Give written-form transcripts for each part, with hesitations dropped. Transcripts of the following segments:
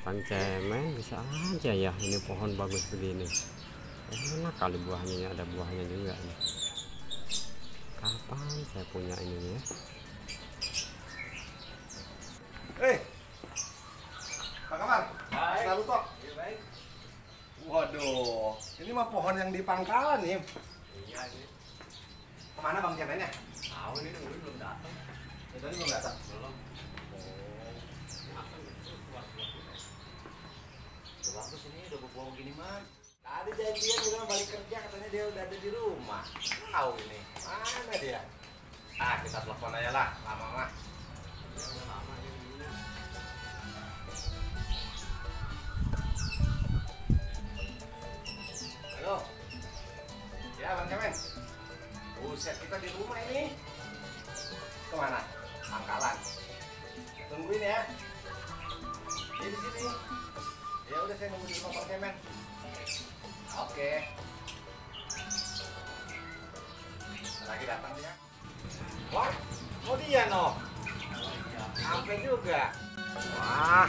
Kang Cemen bisa aja ya, ini pohon bagus begini. Enak kali buahnya, ya ada buahnya juga nih. Kapan saya punya ini ya? Pak Kamar, Baik. selalu kok. Iya, baik. Waduh, ini mah pohon yang di pangkalan nih. Iya ini. Kemana Bang Cemennya? Tahu ini dulu belum datang. Ya, tadi belum datang. Belum. Coba aku sini udah bawa gini mah. Tadi janjian udah balik kerja katanya dia udah ada di rumah. Tahu ini. Mana dia? Ah, kita telepon aja lah, lama mah. Udah lama dia dulu. Halo. Ya, Bang Cemen. Buset, kita di rumah ini. Kemana? Pangkalan. Tungguin ya. Dia di sini. Ya udah, saya nunggu di rumah Pak Cemen. Oke. Lagi datang dia. Wah, oh dia no. Sampai juga. Wah,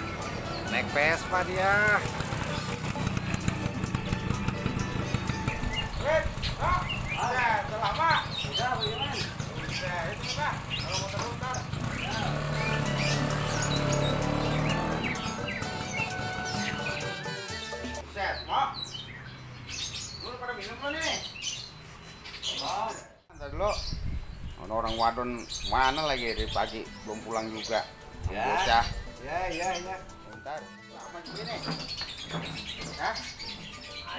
naik Vespa dia. Udah lama. Udah, bagaimana? Udah, itu Pak. Kalau muter-muter. Buset, Mak. Lu udah pada minum belum nih? Oh, Ntar dulu, ada orang wadon mana lagi dari pagi belum pulang juga. Ya. Bocah. ya. Bentar. Lama juga nih. Hah?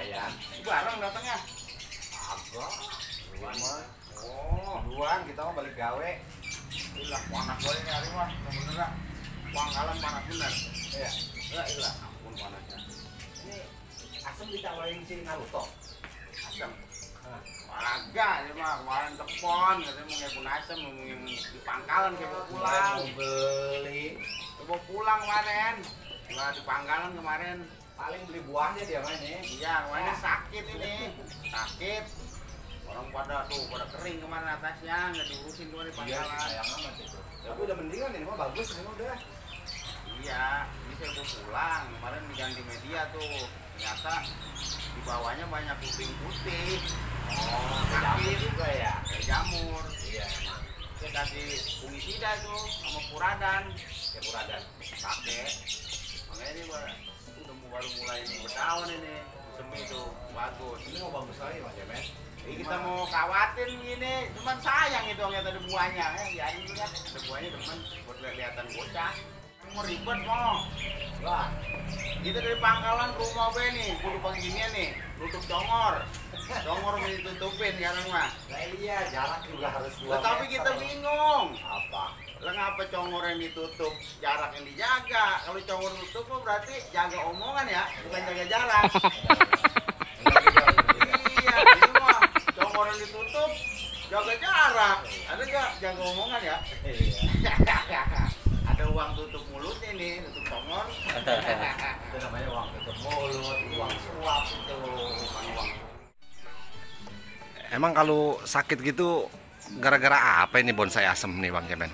Ayam. Bareng datangnya. Agak. Duluan. Oh, Duluan, kita mau balik gawe. ilah panas banget ini hari mah. Bener enggak? Pangkalan panas bener. Iya. Iya. Ampun panasnya. Ini asam ditamarin si Naruto. Asam. Nah. Agak ya mah kemarin telepon katanya mau ngepun asam mau yang di pangkalan kayak mau pulang. Mau beli. Mau pulang kemarin. Nggak di pangkalan kemarin. Paling beli buahnya dia mah ini. Iya, kemarin sakit ini. Sakit. Orang pada kering kemarin atasnya, nggak diurusin tuh di Iya, pangkalan. sayang amat itu. Tapi udah mendingan ini mah bagus ini mah udah. Iya, ini saya mau pulang. Kemarin diganti media tuh. Ternyata di bawahnya banyak kuping putih. Oh, Sakit. jamur juga ya. Kayak jamur. Iya emang. Saya kasih fungisida tuh sama Puradan. Ya Puradan. Pakai. Makanya ini baru mulai berdaun ini. Semi tuh bagus. Ini mau bagus lagi Mas Jemen. Ini kita mau kawatin gini, cuman sayang itu yang ada buahnya, ya ini kan ada buahnya teman buat kelihatan bocah. Mau ribet mau, Wah, kita dari pangkalan ke rumah be nih, kudu pagi gini nih, tutup congor mau ditutupin sekarang mah. nah iya jarak juga harus 2 Tetapi meter. kita bingung, Apa? lah ngapa congor yang ditutup, jarak yang dijaga? Kalau congor tutup mah berarti jaga omongan ya, bukan jaga jarak. Iya, ini mah congor yang ditutup, jaga jarak. Ada nggak jaga omongan ya? Iya. Ada uang tutup mulutnya nih, tutup congor. Itu namanya uang tutup mulut, uang suap itu. Bukan uang. Emang kalau sakit gitu gara-gara apa ini bonsai asem nih Bang Cemen?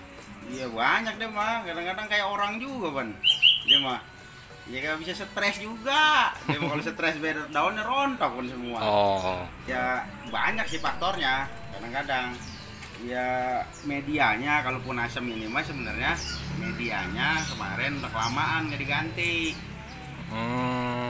Iya banyak deh mah, kadang-kadang kayak orang juga ban. Dia mah, ya kayak bisa stres juga. Dia mah kalau stres beda daunnya rontok pun semua. Oh, Ya banyak sih faktornya. Kadang-kadang ya medianya, kalaupun asam ini mah sebenarnya medianya kemarin udah kelamaan nggak diganti.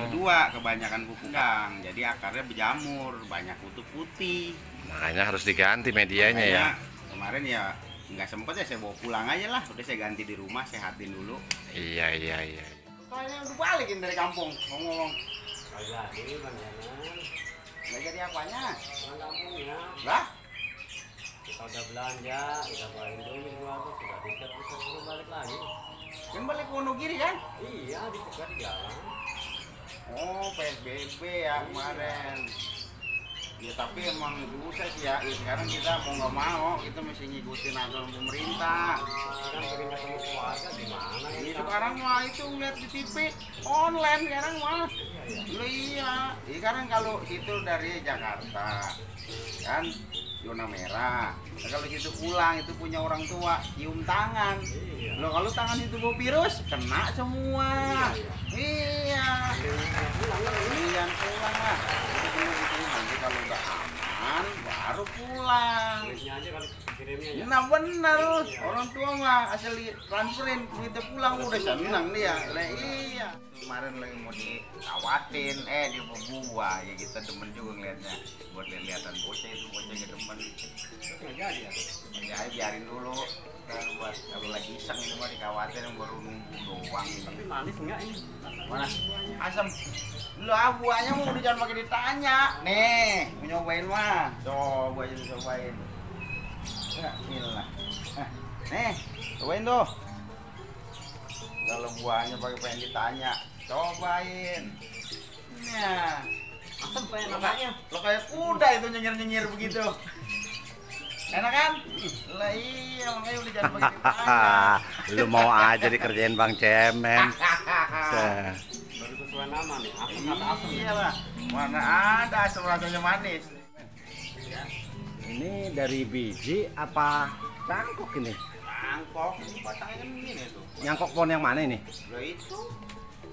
Kedua, kebanyakan pupuk udang, jadi akarnya berjamur, banyak kutu putih. makanya harus diganti medianya ya. Makanya kemarin ya nggak sempet ya, saya bawa pulang aja lah. Udah saya ganti di rumah, sehatin dulu. Iya. Kayaknya udah balikin dari kampung, ngomong. Kagak lagi Bang Jemen. Nggak jadi apanya? Pulang kampungnya. Lah? Kita udah belanja, kita balik dulu aku sudah tiket kita suruh balik lagi. Kan balik ke Wonogiri kan? Iya, dicegat di jalan. Oh, PSBB ya kemarin. Ya tapi emang susah sih ya. Sekarang kita mau nggak mau kita mesti ngikutin aturan pemerintah. kan pengen ketemu keluarga di mana Ini ya? sekarang mah itu ngeliat di TV online sekarang mah. Iya. Sekarang kalau itu dari Jakarta kan zona merah. Nah, kalau situ pulang itu punya orang tua cium tangan. Iya. Loh kalau tangan itu bawa virus kena semua. Iya. Iya pulang lah. Itu dulu gitu nanti kalau udah aman baru pulang. Duitnya aja kali kirimnya ya. Nah benar, orang tua mah asal transferin kita pulang udah senang dia. Lah iya. Kemarin lagi mau ditawatin, dia mau buah ya kita demen juga ngeliatnya. Buat lihat-lihatan bocah itu bocahnya demen. Terus nggak jadi ya? Ya biarin dulu. Kan buat kalau lagi iseng ini mah dikhawatir yang baru nunggu doang. Tapi manis enggak ini? Mana? Asam. Lah buahnya mau udah jangan pakai ditanya. Nih, mau nyobain mah. Coba aja cobain. Ya, inilah. Nih, cobain tuh. Kalau buahnya pakai pengen ditanya, cobain. Nah, Asam kayak namanya. lo kayak kuda itu nyengir-nyengir begitu. Enak kan? Lah iya, makanya udah jangan pakai ditanya. Lu mau aja dikerjain Bang Cemen. Baru sesuai nama nih. Asam kata asam. Iya lah. Mana ada asam rasanya manis. Ini dari biji apa cangkok ini? Mangkok, ini batangnya kan begini tuh. Nyangkok pohon yang mana ini? Lah itu,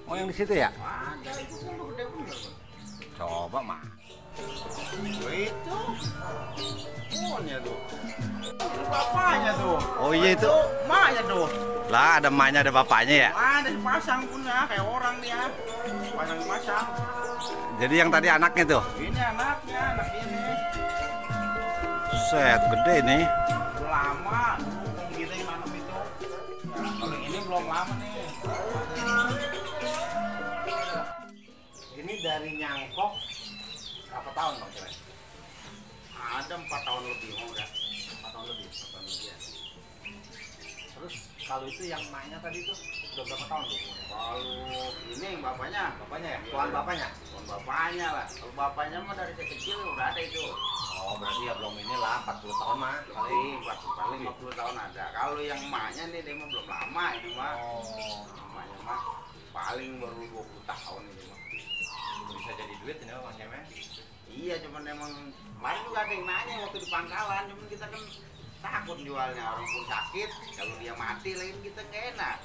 Oh yang di situ ya? ada itu kan gede bener. Coba mah. Lah itu, pohonnya tuh. Itu bapaknya tuh. Oh iya itu. Maknya tuh. Lah ada emaknya ada bapaknya ya? Ada dipasang punya kayak orang dia. Pasang. Jadi yang tadi anaknya tuh. Ini anaknya, anak ini. Set gede nih. Lama dulu kita yang nanam itu. Ya, kalau ini belum lama nih. Ini dari nyangkok berapa tahun Bang Cemen? Ada 4 tahun lebih mau udah. 4 tahun lebih. 4 tahun lebih ya. Terus kalau itu yang emaknya tadi tuh udah berapa tahun tuh? Kalau ini yang bapaknya, Bapaknya ya? Iya, Tuan iya. bapaknya? Tuan bapaknya lah. Kalau bapaknya mah dari saya kecil udah ada itu. Oh berarti ya belum inilah 40 tahun mah Paling 40 tahun ada. Kalau yang emaknya nih dia mah belum lama ini mah. Oh Emaknya mah paling baru 20 tahun ini mah. bisa jadi duit ini Bang Cemen. Iya, cuman emang kemarin juga ada yang nanya waktu di pangkalan, cuman kita kan takut jualnya, orang pun sakit, kalau dia mati lagi kita nggak enak.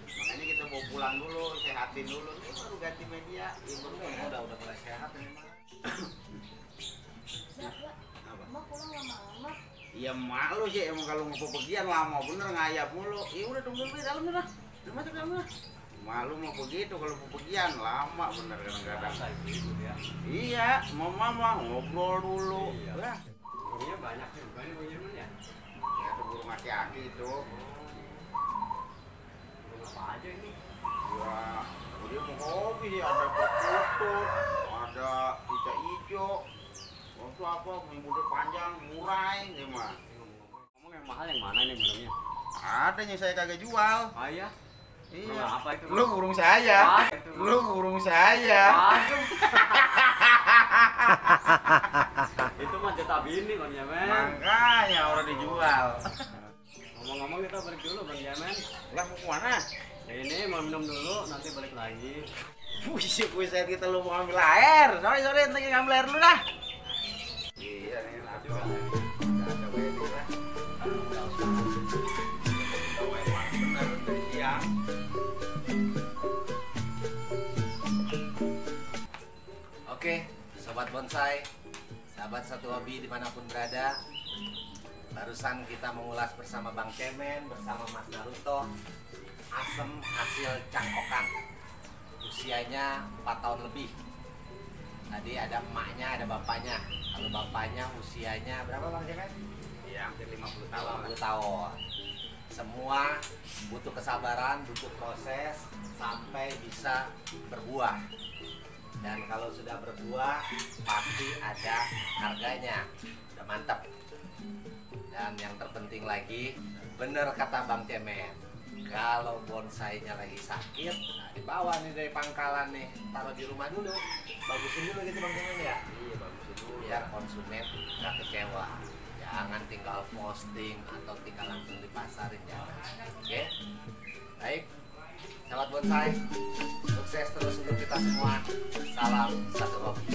Makanya kita bawa pulang dulu, sehatin dulu, ini baru ganti media, ya baru Udah mulai sehat ini mah. Mak pulang lama-lama. Iya malu sih, emang kalau mau bepergian lama bener ngayap mulu. Ya udah tunggu dulu di dalam dah, udah masuk dalam dah. Malu mau begitu kalau bepergian lama bener kadang-kadang. Saya gitu ya. Iya, mama ngobrol dulu. Iya. Ya, Burungnya banyak juga nih Bang Cemen ya. ya itu burung aki-aki itu. Burung apa aja ini? Ya, dia mau hobi, ada putut, ada ica hijau, waktu apa, yang muda panjang, murai, dia mah. Ngomong yang mahal yang mana ini burungnya? Ada yang saya kagak jual. Ah iya. Burung Iya. apa itu? Lu burung saya. Ah, itu. Lu burung saya. Aduh. Itu mah jatah bini Bang Cemen. Makanya orang dijual. Ngomong-ngomong kita balik dulu Bang Cemen. Lah mau kemana? Ini mau minum dulu, nanti balik lagi. Buset kita lu mau ngambil air. Sorry, nanti ngambil air dulu dah. Iya, nih ada juga. Ada wedding lah. Bener dari siang. Oke, sobat bonsai, sahabat satu hobi dimanapun berada. Barusan kita mengulas bersama Bang Cemen, bersama Mas Naruto, asem hasil cangkokan. Usianya 4 tahun lebih. Tadi ada emaknya, ada bapaknya. Kalau bapaknya usianya berapa Bang Cemen? Iya, hampir 50 tahun. 50 tahun. Semua butuh kesabaran, butuh proses sampai bisa berbuah. Dan kalau sudah berbuah pasti ada harganya. Udah mantap. Dan yang terpenting lagi, bener kata Bang Cemen, kalau bonsainya lagi sakit, nah dibawa nih dari pangkalan nih, taruh di rumah dulu, bagusin dulu gitu Bang Cemen ya. Iya, bagusin dulu. Biar konsumen nggak kecewa. Ya Jangan tinggal posting atau tinggal langsung dipasarin ya. Oke? Baik. Sahabat bonsai, sukses terus untuk kita semua. Salam satu hobi.